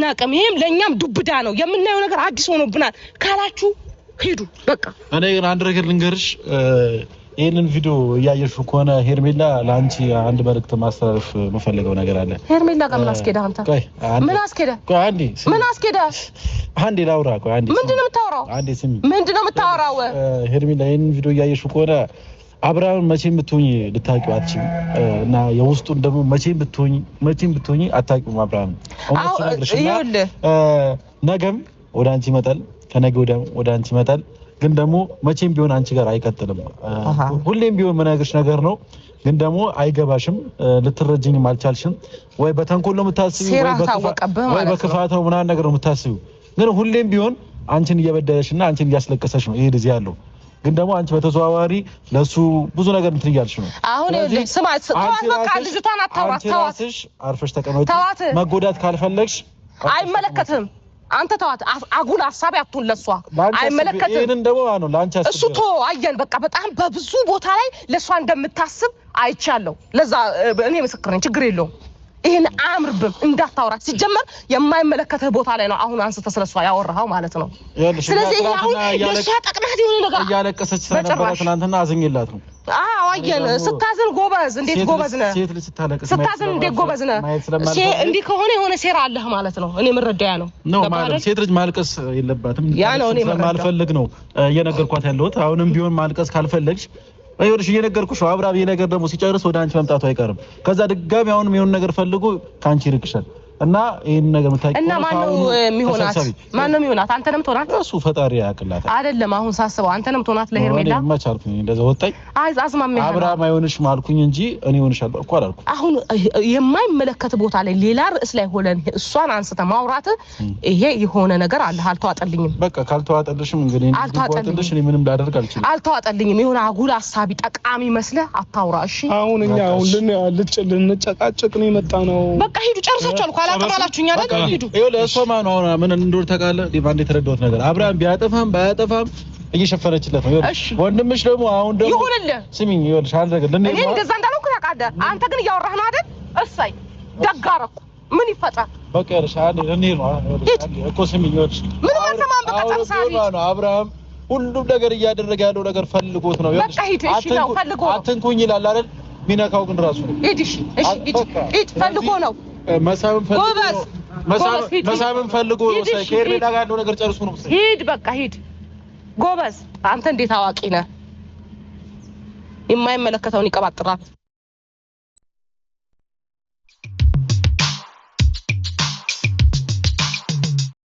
አናቅም፣ ይሄም ለእኛም ዱብዳ ነው፣ የምናየው ነገር አዲስ ሆኖብናል ካላችሁ ሂዱ በቃ። እኔ ግን አንድ ነገር ልንገርሽ፣ ይህንን ቪዲዮ እያየሽው ከሆነ ሄርሜላ፣ ለአንቺ አንድ መልእክት ማስተላለፍ የምፈልገው ነገር አለ። ሄርሜላ ጋር ምን አስኬደ አንተ? ቆይ አንዴ፣ ምን አስኬደ? ቆይ አንዴ፣ ምን አስኬደ? አንዴ ላውራ። ቆይ አንዴ፣ ምንድን ነው የምታወራው? አንዴ ስሚ። ምንድን ነው የምታወራው? ሄርሜላ፣ ይህንን ቪዲዮ እያየሽው ከሆነ አብርሃምን መቼም ብትሆኚ ልታውቂው አትችይም፣ እና የውስጡን ደግሞ መቼም ብትሆኚ አታውቂውም አብርሃምን። እውነት ስነግርሽ እና ይኸውልህ፣ ነገም ወደ አንቺ ይመጣል፣ ከነገ ወዲያም ወደ አንቺ ይመጣል። ግን ደግሞ መቼም ቢሆን አንቺ ጋር አይቀጥልም። ሁሌም ቢሆን የምነግርሽ ነገር ነው። ግን ደግሞ አይገባሽም፣ ልትረጅኝም አልቻልሽም። ወይ በተንኮል ነው የምታስቢው፣ ሴራ ታወቀብህ ወይ ማለት ነው። በክፋት ነው ምናምን ነገር ነው የምታስቢው። ግን ሁሌም ቢሆን አንቺን እየበደለሽ እና አንቺን እያስለቀሰሽ ነው ይሄ ልጅ ያለው። ግን ደግሞ አንቺ በተዘዋዋሪ ለሱ ብዙ ነገር እንትን እያልሽ ነው። አሁን ይኸውልህ፣ ስማ፣ ተዋት በቃ፣ ልጅቷን አታውራት፣ አንቺ ተዋት፣ ራስሽ አርፈሽ ተቀመጪ። ተዋት። መጎዳት ካልፈለግሽ አይመለከትህም። አንተ ተዋት፣ አጉል ሀሳቢ አትሁን ለሷ፣ ለአንቺ አስቤ አይመለከትህም። ይሄንን ደግሞ ማለት ነው ለአንቺ አስቤ እሱ ቶ አየን፣ በቃ በጣም በብዙ ቦታ ላይ ለእሷ እንደምታስብ አይቻለሁ። ለዛ እኔ ምስክር ነኝ። ችግር የለውም። ይሄን አያምርብም፣ እንዳታወራት። ሲጀመር የማይመለከትህ ቦታ ላይ ነው አሁን አንስተህ ስለሷ ያወራኸው ማለት ነው። ይኸውልሽ፣ ስለዚህ ይሄ አሁን ትናንትና ለእሷ ጠቅማት የሆነ ነገር እያለቀሰች ስለነበረ በጭራሽ። ትናንትና አዝኜላት ነው። አዎ አየን። ስታዝን ጎበዝ፣ እንዴት ጎበዝ ነህ! ሴት ልጅ ስታለቅስ ስታዝን እንዴት ጎበዝ ነህ! ማየት ስለማልፈልግ እንዲህ ከሆነ የሆነ ሴራ አለህ ማለት ነው። እኔ የምረዳው ያ ነው። ነው ገባህ ማለት አይደል? ሴት ልጅ ማልቀስ የለባትም። ያ ነው እኔ የምረዳው። ስለማልፈልግ ነው እየነገርኳት ያለሁት። አሁንም ቢሆን ማልቀስ ካልፈለግሽ ይኸውልሽ እየነገርኩሽ ነው። አብርሃም ይሄ ነገር ደግሞ ሲጨርስ ወደ አንቺ መምጣቱ አይቀርም። ከዛ ድጋሚ አሁንም የሆነ ነገር ፈልጎ ከአንቺ ይርቅሻል እና ይሄን ነገር የምታውቂ እና ከሆነ ማነው ከአሁኑ የሚሆናት? ተሰብሰቢ። ማነው የሚሆናት? አንተ ነው የምትሆናት? እሱ ፈጣሪ ያውቅላታል። አይደለም፣ አሁን ሳስበው አንተ ነው የምትሆናት ለሄርሜላ። እኔ መች አልኩኝ እንደዛ ወጣኝ። አይ አዝማሚያ ነው። አብርሃም አይሆንሽም አልኩኝ እንጂ እኔ እሆንሻለሁ እኮ አላልኩም። አሁን የማይመለከት ቦታ ላይ ሌላ ርዕስ ላይ ሆነን እሷን አንስተ ማውራት ይሄ የሆነ ነገር አለ። አልተዋጠልኝም፣ በቃ ካልተዋጠልሽም እንግዲህ አልተዋጠልኝም። እንዲዋጥልሽ እኔ ምንም ላደርግ አልችልም። አልተዋጠልኝም። የሆነ አጉል ሀሳቢ ጠቃሚ መስለህ አታውራ። እሺ አሁን እኛ አሁን ልንጨቃጨቅ ነው የመጣ ነው። በቃ ሂዱ፣ ጨርሳችኋል እኮ አላቅም አላችሁኝ አይደል? ሂዱ። ይኸውልህ እሷ ማነው አሁን ምን እንደሆነ ታውቃለህ? እኔ በአንድ የተረዳሁት ነገር አብርሃም ቢያጠፋም ባያጠፋም እየሸፈነችለት ነው። ይኸውልሽ እሺ። ወንድምሽ ደግሞ አሁን ደግሞ ይሁንልህ። ስሚኝ፣ ይኸውልሽ አንድ ነገር እኔ እንደዛ እንዳልኩ ታውቃለህ። አንተ ግን እያወራህ ነው አይደል? እሰይ ደግ አደረኩ። ምን ይፈጠር? በቃ ይኸውልሽ አንዴ ልንሄድ ነው። ይኸውልሽ ሂድ። አንዴ እኮ ስሚኝ፣ ይኸውልሽ ምንም አልሰማህም። በቃ አሁን ጨርሰሃል። ቢሆን ማለት ነው አብርሃም ሁሉም ነገር እያደረገ ያለው ነገር ፈልጎት ነው። ይኸውልሽ በቃ ሂድ። እሺ ነው ፈልጎ ነው። አትንኩኝ ይላል አይደል? የሚነካው ግን ራሱ ነው። ሂድ። እሺ፣ እሺ፣ ሂድ፣ በቃ ሂድ። ፈልጎ ነው። መሳብን ፈልጎ ጎበዝ፣ ጎበዝ፣ ሂድ፣ መሳብን ፈልጎ ነው። ሂድ፣ እሺ፣ ከሄርሜላ ሂድ። ጋር ያለው ነገር ጨርሶ ነው መሰለኝ። ሂድ፣ በቃ ሂድ። ጎበዝ አንተ እንዴት አዋቂ ነህ! የማይመለከተውን ይቀባጥራል።